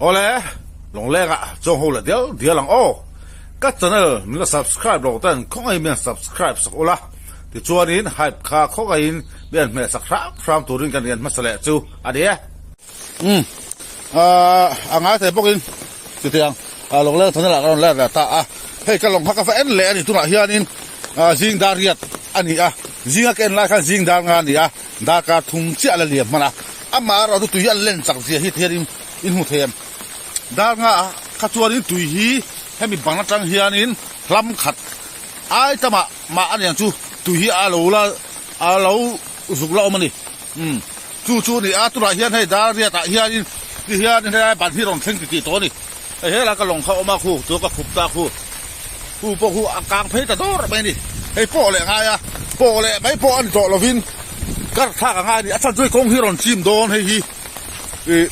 Awle, Lawnglengah chuang ho leh dial dial ang aw. Ka channel min la subscribe lo ten khawngaihin min han subscribe sak ula, tichuanin hype kha khawngaihin min han hmeh sak hram hram turin kan rian hmasa leh chu a ni e. Umm, a ngai thei bawkin chutiang Lawngleng channel ah ka rawn let leh ta a, hei ka lawng kha ka va en leh a ni tunah hianin zing dar riat a ni a, zinga ka en lai khan zing dar nga a ni a, darkar thum chiah la liam hman a, amah erawh chu tui hi a len chak zia hi tihianin in hmu thei em? Dar nga ah kha chuanin tui hi hemi bang atang hianin hlam khat ai tamah mah a niang chu tui hi a lo la a lo zuk la awm a ni. Umm chu chu a ni a tunah hian hei dar riat ah hianin ti hianin helai ban hi rawn thleng ti tih tawh a ni. Hei helai ka lawng kha a awm a khu chu ka khup ta khu khu pawh khu a kang phei ta dawr mai a ni. Hei pawh leh ngai a pawh leh mai pawh a ni tawh lovin kar thlak a ngai a ni. A chhan chu hei kawng hi rawn chim dawn hei hi. Ih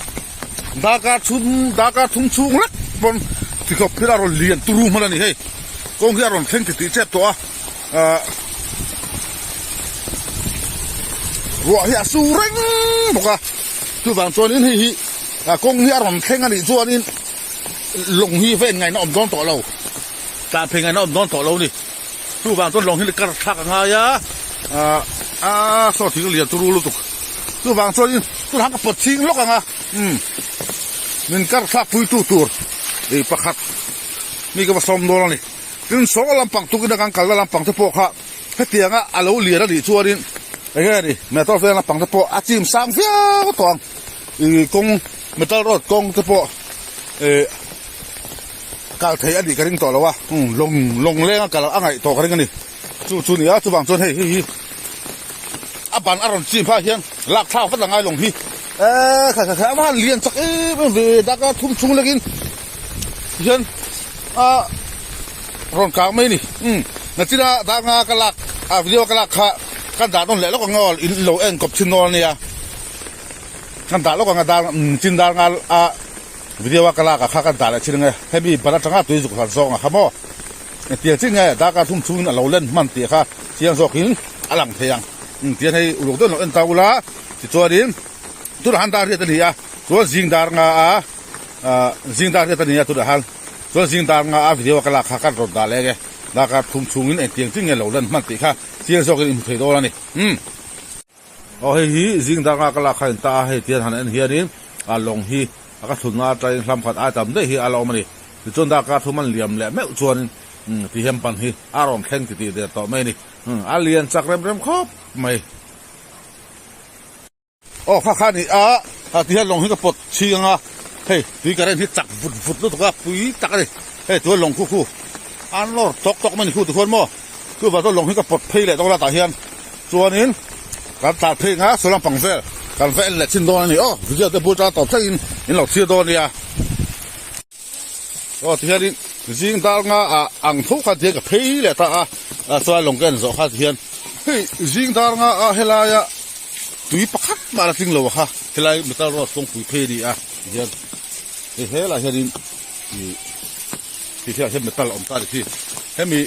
darkar chhung darkar thum chhung hlek pawn tikhawp phel a rawn lian turu hman a ni hei kawng hi a rawn thleng titih chep tawh a ah ruah hi a su reng bawk a chuvang chuanin hei hi ah kawng hi a rawn thleng a nih chuanin lawng hi va en ngaihna awm dawn tawh lo tlan phei ngaihna awm dawn tawh lo a ni chuvang chuan lawng hi kar thlak a ngai a ah ah saw thing lian turu lutuk. Chuvang chuanin tunah ka pawt ching lawk ang a, umm min kar thlak pui tu tur ei pakhat mi ka va sawm dawn a ni. Tin saw lampang tukin a kan kalna lampang te pawh kha hetianga a lo lian a nih chuanin eng nge ni metal vel lampang te pawh a chim sang viau tawh ang. Ih kawng metal road kawng te pawh ih kal theih a nih ka ring tawh lo a, umm lawng lawng lenga kal a ngaih tawh ka ring a ni. Chu chu ni a, chuvang chuan hei hei hi a ban a rawn chim phah hian lak thlak vat a ngai lawng hi. Eee khai khai khai a va han lian chak em em ve darkar thum chhung lekin hian a rawn kang mai a ni. Umm nachina dar nga ka lak a video ka lak kha kan dah nawn leh lawk ang aw in lo en kawp thin dawn a nia. Kan dah lawk ang a dar chin dar nga a video a ka lak ah kha kan dah leh thin ang e. Hemi ban atanga tui zuk hlat zawng a kha maw. Engtiang chin nge darkar thum chungin a lo len hman tih kha chiang zawkin a lang thei ang. Engtiang hei uluk deuh lo en ta ula tichuanin tunah han dar riat a ni a, chuan zing dar nga a zing dar riat a ni a tunah han chuan zing dar nga a video ka lak kha kan rawn dah leh nge darkar thum chungin engtiang chin nge lo len hman tih kha chiang zawkin i hmu thei dawn a ni. Umm. Aw hei hi zing dar nga ka lak kha in ta a, hei tian han en hianin a lawng hi a ka thutna atangin hlam khat ai tam daih hi a la awm a ni. Tichuan darkar thum an liam leh meuh chuanin ti hian pan hi a rawn thleng ti tih der tawh mai a ni. A lian chak rem rem khawp mai. Aw kha kha a ni a, ti hian lawng hi ka pawt chhing ang a, hei tui current hi chak vut vut lutuk a, pui tak a ni. Hei tuna lawng khu khu an lawr tawk tawk mai a ni khu tikhuan maw. Chuvang chuan lawng hi ka pawt phei leh dawn a tah hian chuanin kan tlan phei nga saw lampang vel kan va en leh thin dawn a ni aw video te bul tang tawp thlengin in lo thlir dawn nia aw tihianin zing dar nga ah ang tho khan tihian ka phei leh ta a chuan lawng ka en zawh kha tihian hei zing dar nga ah helaia tui pakhat mah la tling lo a kha helai metal road kawngpui phei a ni a tihian hei helaiah hianin ih. Ti hian hian metal a awm ta a ni khi. Hemi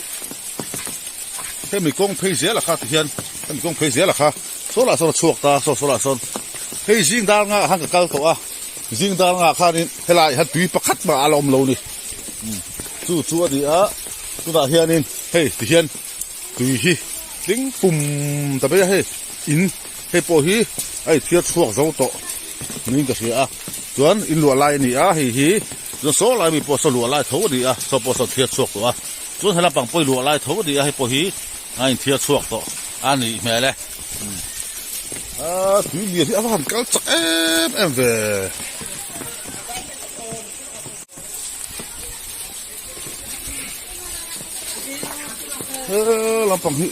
hemi kawng phei zel a kha ti hian hemi kawng phei zel a kha saw lah sawn a chhuak ta saw saw lah sawn hei zing dar nga ah khan ka kal tawh a zing dar nga ah khanin helai hian tui pakhat mah a la awm lo a ni chu chu a ni a tunah hianin hei ti hian tui hi tling pum ta mai a hei in hei pawh hi a inthiar chhuak zo tawh niin ka hria a chuan in luah lai a ni a hei hi. Chuan saw lai mi pawh saw luah lai tho a ni a, saw pawh saw thiar chhuak tawh a. Chuan he lampang pawh hi luah lai tho a ni a, hei pawh hi a inthiar chhuak tawh a nih hmel e. A tui lian hi a va han kal chak em em ve. He lampang hi.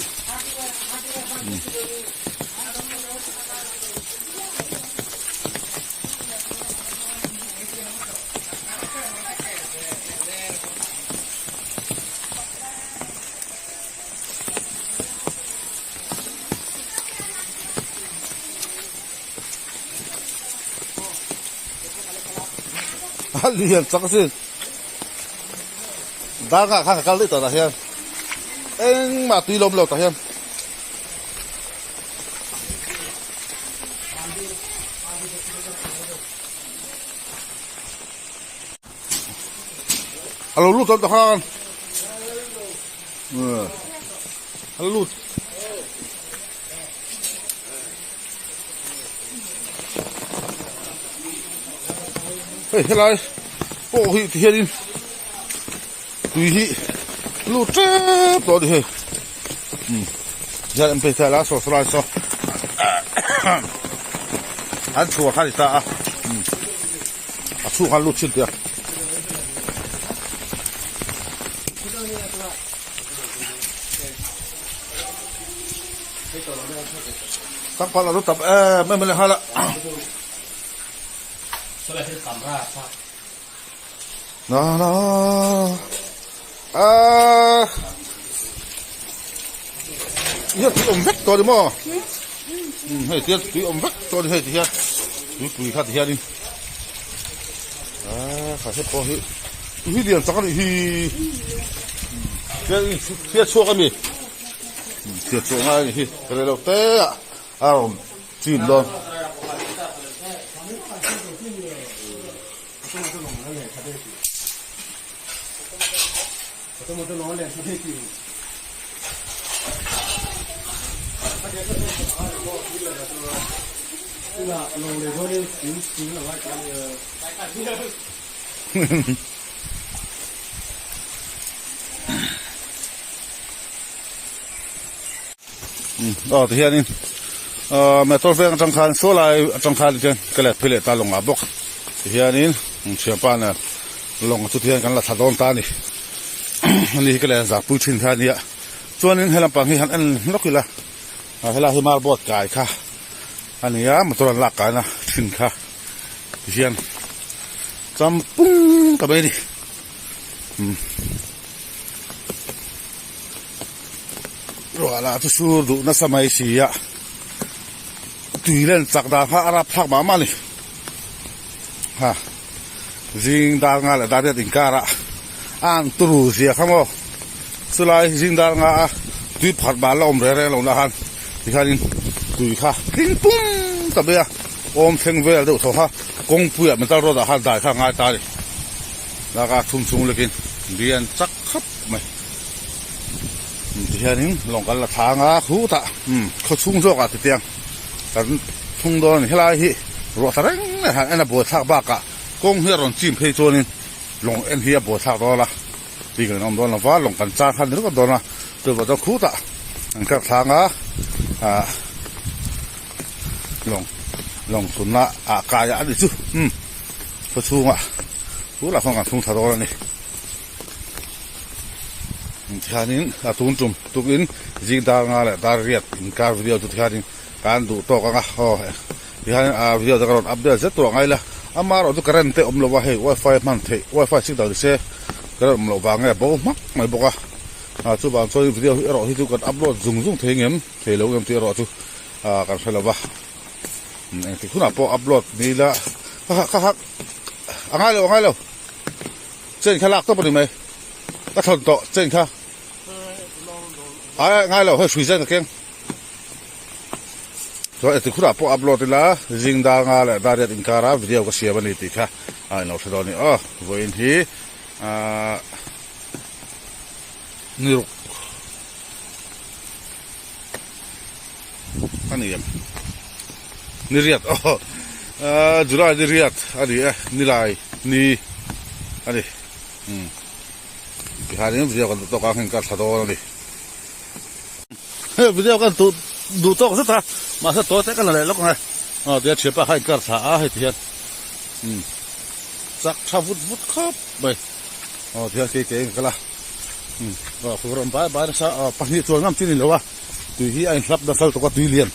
A lian chak asin dar nghah khan ka kal daih tawh tah hian engmah tui lawm lo tah hian. A lo lut dawn ta khan. A lut. Hei helai pawh hi ti hianin tui hi lut tep tawh a ni hei. Umm hian an phei thei a saw saw lai saw an chhuah kha a ni ta a umm a chhung khan lut thin tih a. Changpat a lu tam em em a ni nghal a. Na na a hian tui awm vek tawh a ni maw hei tihian tui awm vek tawh a ni hei tihian tuipui kha tihianin a kha hep pawh hi tui hi lian chak a nih hi thil chhuak a mi thil chhuak ngai a nih hi rei lo te ah a rawn chim dawn. Aw ti hianin ahh motor veng atang khan saw lai atang khan chuan ka let phei leh ta lawngah bawk ti hianin thianpa nen lawng chu tihian kan la thla dawn ta a ni ani hi ka len zah pui thin kha ania chuanin he lampang hi han en lawk ila ah helai hi marboard kai kha ania motor an lak kaina thin kha ti hian champung ta mai a ni umm. Ruah lah chu sur duh nasa mai si a, tui len chak dan kha a rap thlak mah mah a ni. Ha, zing dar nga leh dar riat inkar ah a han turu zia kha maw, chulai zing dar nga a tui pakhat mah la awm reng reng lo na khan tikhanin tui kha tling pum ta mai a, awm thleng vel deuh tho kha kawngpuiah metal road ah khan dai kha a ngai ta a ni. Laka thum chung lekin bian chak khap mai. Tihianin lawng kan la thlang a khutah khaw chhung zawkah titiang kan thung dawn a ni. Helai hi ruah ta reng mai han en a buaithlak bakah kawng hi a rawn chim phei chuanin lawng en hi a buaithlak dawn a, bik an awm dawn lo va, lawng kan char kha ni ringawt dawn a, chuvang chuan khutah kan kar thlang a ah lawng lawng thunna ah kai a ni chu umm khaw chhungah tunah khawn kan thung thla dawn a ni. Tihianin a tun tum tukin zing dar nga leh dar riat inkar video chu tihianin kan duh tawk ang a aw tihianin a video te ka rawn update zet tur a ngai la amaherawh chu current te awm lo va hei wifi hman theih wifi signal ni se current awm loh vang nge a bo hmak mai bawk a ah chuvang chuan video hi erawh hi chu kan upload zung zung thei ngem thei lo ngem tih erawh chu ah kan hre lo va engtik hunah pawh upload ni ila ka ka ka a ngai lo a ngai lo. Chain kha lak tawp a ni mai. Ka thawn tawh chain kha. Ai ngai lo hei hrui zen ka keng. Chuan eti khurah pawh upload ila zing dar nga leh dar riat inkara video ka siam a ni tih kha a inlo hre dawn a ni. Aw vawiin hi ahh ni ruk a ni em ni riat aw ahh July ni riat a ni e nilai ni a ni umm tihianin video kan duh tawk ang heng ka thla dawn a ni hei video kan duh duh tawk zet a mahse tawi te ka la leh lawk ang e aw tia thianpa kha inkar thla a hei tihian umm chak tha vut vut khawp mai aw tihian kei ke in ka kal a umm aw khur a awm bai bai nasa aw pahnih chuan ngam chi a ni lo a. Tui hi a inhlap nasal tuk a tui lian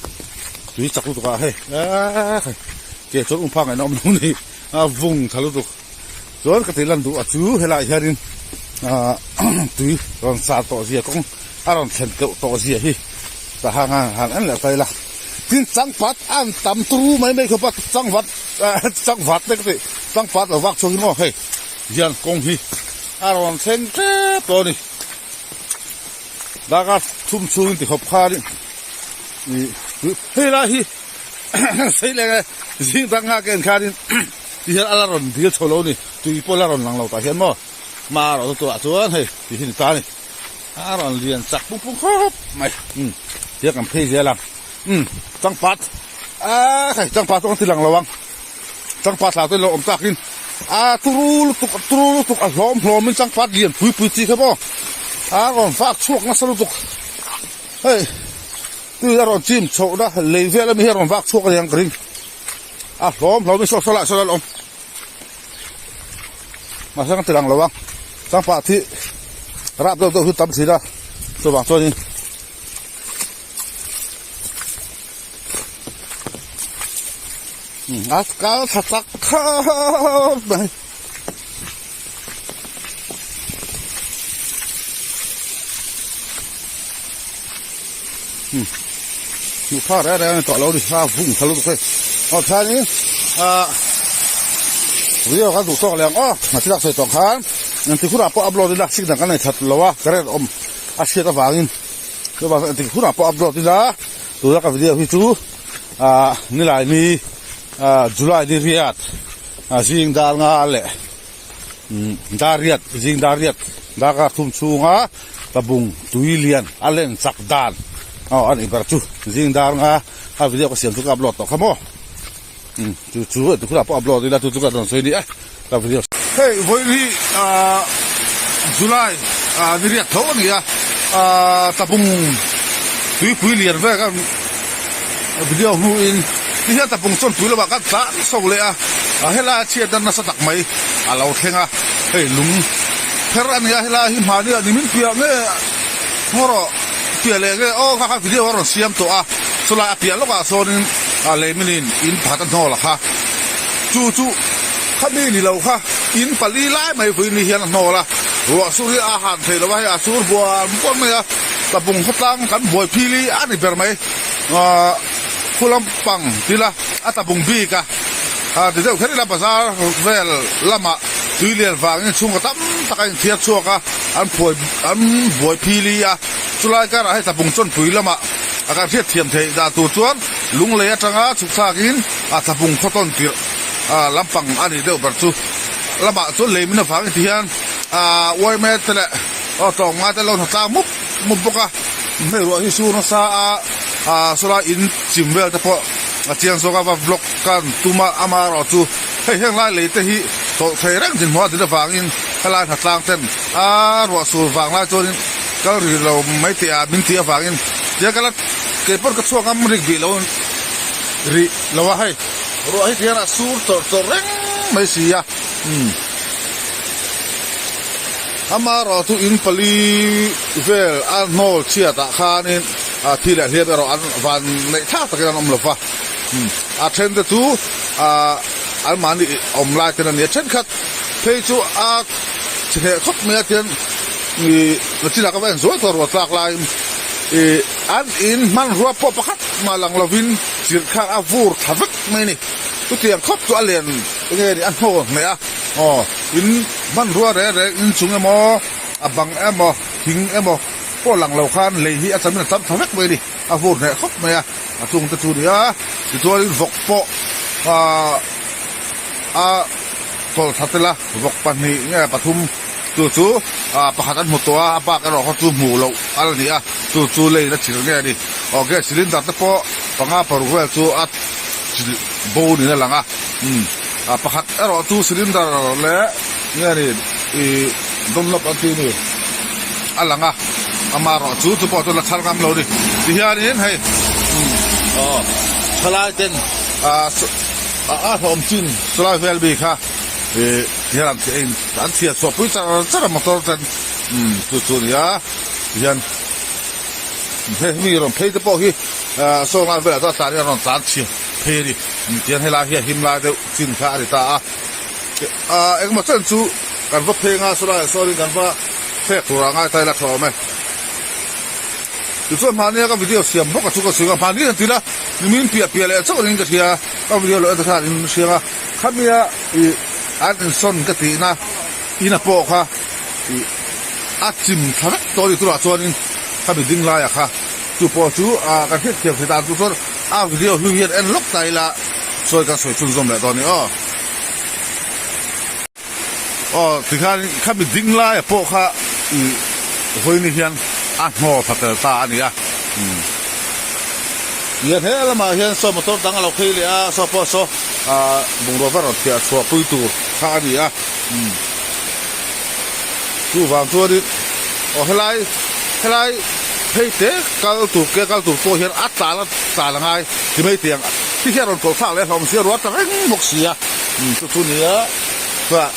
tui chak lutuk ah hei eee khai ke chuan um phak ngaihna awm lo ni a vung tha lutuk chuan ka tih lan duh a chu helaiah hianin ah tui rawn sar tawh zia kawng a rawn thlen keuh tawh zia hi tah hang a han en leh ta ila tin changpat an tam turu mai mai khawp a changvat changvat te ka tih changpat lo vak chhuak hi maw hei hian kawng hi a rawn thleng tep tawh a ni. Darkar thum chhungin ti khawp khanin ih hei lai hi sei leh nge zing dang nghak en khanin ti hian a la rawn dil chho lo a ni tui pawh a la rawn lang lo tah hian maw Marawh chu tunah chuan hei ti hi ni ta a ni. A rawn lian chak pung pung khawp mai. Umm tia kan phei zel ang. Umm changpat a hei changpat chu kan ti lang lo ang. Changpat thla te lo awm takin a turu lutuk turu lutuk a hlawm hlawmin changpat lian pui pui chi kha maw a rawn vak chhuak nasa lutuk. Hei tui a rawn chim chhohna lei vel ami hi a rawn vak chhuak a ni ang ka ring. A hlawm hlawmin saw saw lah sawn a la awm. Mahse kan ti lang lo a, changpat hi rap deuh deuh hi tam thin a, chuvang chuanin a kal tha tak khawp mai. Hmuh phak reng reng a ni tawh lo a ni, a vung tha lutuk hei. Aw chuanin ah video kan duh tawk leh ang aw, a thilak sawi tawh khan engtik hunah pawh upload ila signal kan nei that lo a, current awm a hriat avangin chuvang chuan engtik hunah pawh upload ila tuna ka video hi chu ah nilai ni ah July ni riat ah zing dar nga leh Dar riat, zing dar riat, darkar thum chhunga tabung tui lian a len chak dan aw a nih ber chu zing dar nga a video ka siam chu ka upload tawh kha maw chu chu ti khurah pawh upload ila chu chu ka rawn sawi ni e ka video. Hei vawiin hi ah July ah ni riat tho a ni a ah tabung tuipui lian vel ka video hnuin ti hian tabung chuan tui lamah kan tlan chho leh a. A helai a chhiat dan nasa tak mai a lo thleng a, hei lung pher a nia helai hi hmani ah nimin piah nge ngaw rawh piah leh nge aw kha kha video a rawn siam tawh a, chulai a piah lawkah sawnin a leimin in pakhat a hnawl a kha chu chu khami ni lo kha in pali lai mai vui ni hian a hnawl a, ruah sur hi a han thei lo a hei a sur buan buan mai a, tlabung khawtlang kan buai phili a ni ber mai ahh khu lampang tila a tlabung bik a. A ti deuh kher ila bazar vel lamah tui lian vangin chhungkaw tam tak a inthiar chhuak a, an phuai an buai phili a, chulai karah hei tlabung chawnpui lamah a kan hriat thiam theih dah tur chuan lunglei atanga chhuk thlakin a tlabung khaw tawn tirh lampang a nih deuh ber chu lamah chuan lei min avangin ti hian uaime te leh aw tlawmngai te lo hna tlang mup mup bawk a, hei ruah hi sur nasa a sawlai in chim vel te pawh. A chiang zawk a va vlog kan tum a, amaherawh chu hei heng lai lei te hi tawlh thei reng dinhmun a din avangin helai hnatlang ten a ruah sur vang lai chuanin kal ri lo mai tih ah min tih avangin tia ka la kei pawn ka chhuak ngam rik bih lo rih lo a hei ruah hi tihian a sur chawrh chawrh reng mai si a umm amaherawh chu in pali vel a hnawl chhiat ah khanin. A thi leh hliam erawh an van neih thlak takin an awm lo va, a then te chu an mahni awm lai ten a ni a, thenkhat phei chu a chhe hneh khawp mai a tian ih chinah ka va en zuai tawh ruah tlak laiin ih an in hmanrua pawh pakhat mah lang lovin chirh khan a vur thla vek mai a ni, chutiang khawp chu a len enge ni a hnawl hneh a, aw in hmanrua reng reng inchung emaw a bang emaw thing emaw. Pawh lang lo khan lei hi a chamin a cham tha vek mai a ni, a vur hneh khawp mai a, a chung te chu a ni a, tichuanin vawk pawh ahh a tawlh tha tel a, vawk pahnih nge pathum chu chu ah pakhat an hmu tawh a, a bak erawh kha chu hmuh loh a la ni a, chu chu leiin a chilh nge a ni, aw gas cylinder te pawh panga paruk vel chu a chilh bo niin a lang a, umm ah pakhat erawh chu cylinder leh nge a ni ih dunlop an tih a ni. A lang a, amaherawh chu chu pawh chu la chhar ngam lo a ni. Tihianin hei aw thalai ten ah a hlawm chin chulai vel mi kha ih tihian an in an chhiar chhuah pui char char a motor ten chu chu a ni a tihian hei mi rawn phei te pawh hi ah saw lai velah chuan a tlan in a rawn tlan chhiar phei a ni tihian helai hi a him lai deuh chin kha a ni ta a. Ah engemaw chen chu kan va pheng a sawlaiah sawn kan va thlek tur ah ngai ta ila tha awm e. Tichuan hmahnia ka video siam bawk a chu ka sawi a, hmahni an ti la nimin piah piah leh chauh niin ka hria a, ka video lo en ta khan in hriang a, khamia ih an insawn ka tihna ina pawh kha ih a chim thla vek tawh a ni turah chuanin khami ding laiah kha chu pawh chu ah kan hriatthiam thei dan tur chuan a video hlui hian en lawk ta ila sawi kan sawi chhunzawm leh dawn a ni aw. Aw tikhan khami ding laia pawh kha ih vawiin hian a hnaw thla tel ta a ni a. Umm hian he lamah hian saw motor dang a lo phei leh a, saw pawh saw ah bungrua va rawn thiah chhuah pui tur kha a ni a. Umm chuvang chuanin aw helai helai phei te kal tur ke kal tur pawh hian a tlan a tlan a ngai ti mai tih ang khi hian rawn kawlh thlak leh hlawm sia ruah ta reng bawk si a umm chu chu nia chuan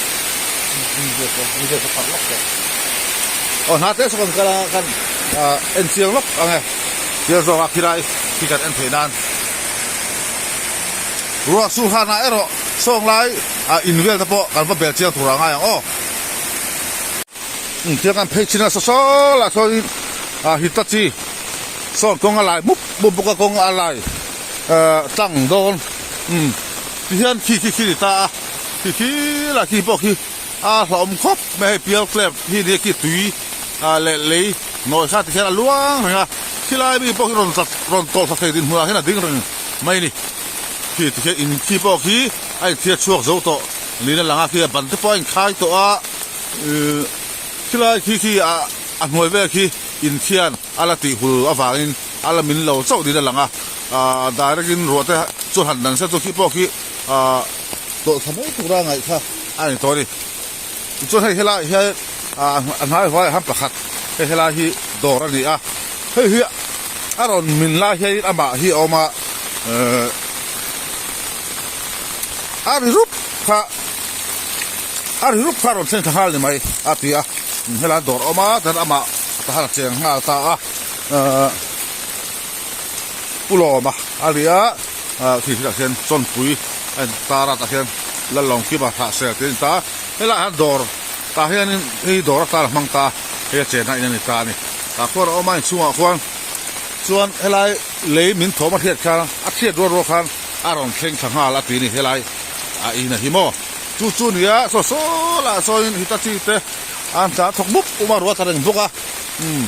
aw hna te saw kan kal a kan ah en chiang lawk ang e chiang zawk a khilai khi kan en theih nan ruah sur hanah erawh sawng lai ah in vel te pawh kan va bel chiang tur a ngai ang aw. Tiang kan phei chin a saw saw lah chuanin ah Hitachi sawn kawng a lai mup mup bawk a kawng a lai ah tlang dawn umm tihian khi khi khi ni ta a khi khi lah khi pawh khi a hlauhawm khawp mai hei pial clap hi nia khi tui ah leh lei nawi kha tikhian a luang reng a khilai mi pawh khi rawn rawn tawlh thla thei dinhmunah hian a ding reng mai a ni khi tikhian in khi pawh khi a inthiar chhuak zo tawh niin a lang a khi a ban te pawh a inkhai tawh a. Ihh khilai khi khi a a hnuai vel khi in khian a la tih hul avangin a la min lo chauh niin a lang a, ahh direct in ruah te chu han dan se chu khi pawh khi ahh tawlh thla mai tura ngaih kha a ni tawh a ni. Tichuan hei helai hian ahh a hnai hnuaiah hian pakhat hei helai hi dawr a ni a, hei hi a rawn min lai hianin amah hi a awm a ehh a ri rup kha. A ri rup kha rawn thleng thla nghal ni mai a ti a, helai dawr a awm a chuan amah ta khan a cheng nghal ta a, ahh Pu Lawma a ri a, ahh khi thil ah khian chawnpui a in tar a tah khian Lallawngkima thlah sel tih a ni ta a, helaiah hian dawr tah hianin hei dawr atan a hmang ta a, hei a chenna in a ni ta a ni, tah khuan a awm a inchhungah khuan chuan helai lei min thawm a hriat khan a hriat rual rual khan a rawn thleng thla nghal a ti a ni helai. A in a hi maw? Chu chu nia saw saw lah sawiin Hitachi te an tla thawk mup mup a ruat a reng bawk a umm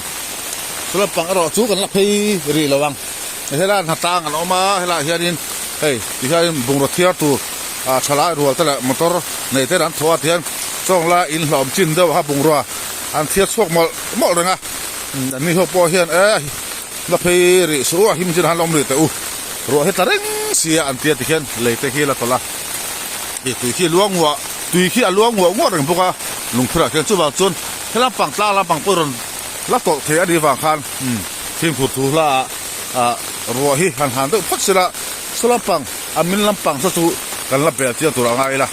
chu lampang erawh chu kan la phei rih lo ang helai hnatlang an awm a helaiah hianin hei ti hianin bungraw thiar tur ah thalai rual te leh motor nei ten an thawh a tihian chawng lai in hlawm chin deuh kha bungrua an thiar chhuak mawlh mawlh reng a umm an ni ho pawh hian e la phei rih suh a him chin han awm rih teh u. Ruah hi tla reng si a an tia tikhian lei te khi a la tawlh a, ih tui khi a luang nguah tui khi a luang nguah nguah reng bawk a lungphirah khian chuvang chuan he lampang tlang lampang pawh rawn la tawlh thei a nih vang khan umm fimkhur thu hla ah ah ruah hi han han deuh phawt sela saw lampang a min lampang saw chu kan la bel chiang tur a ngai ila.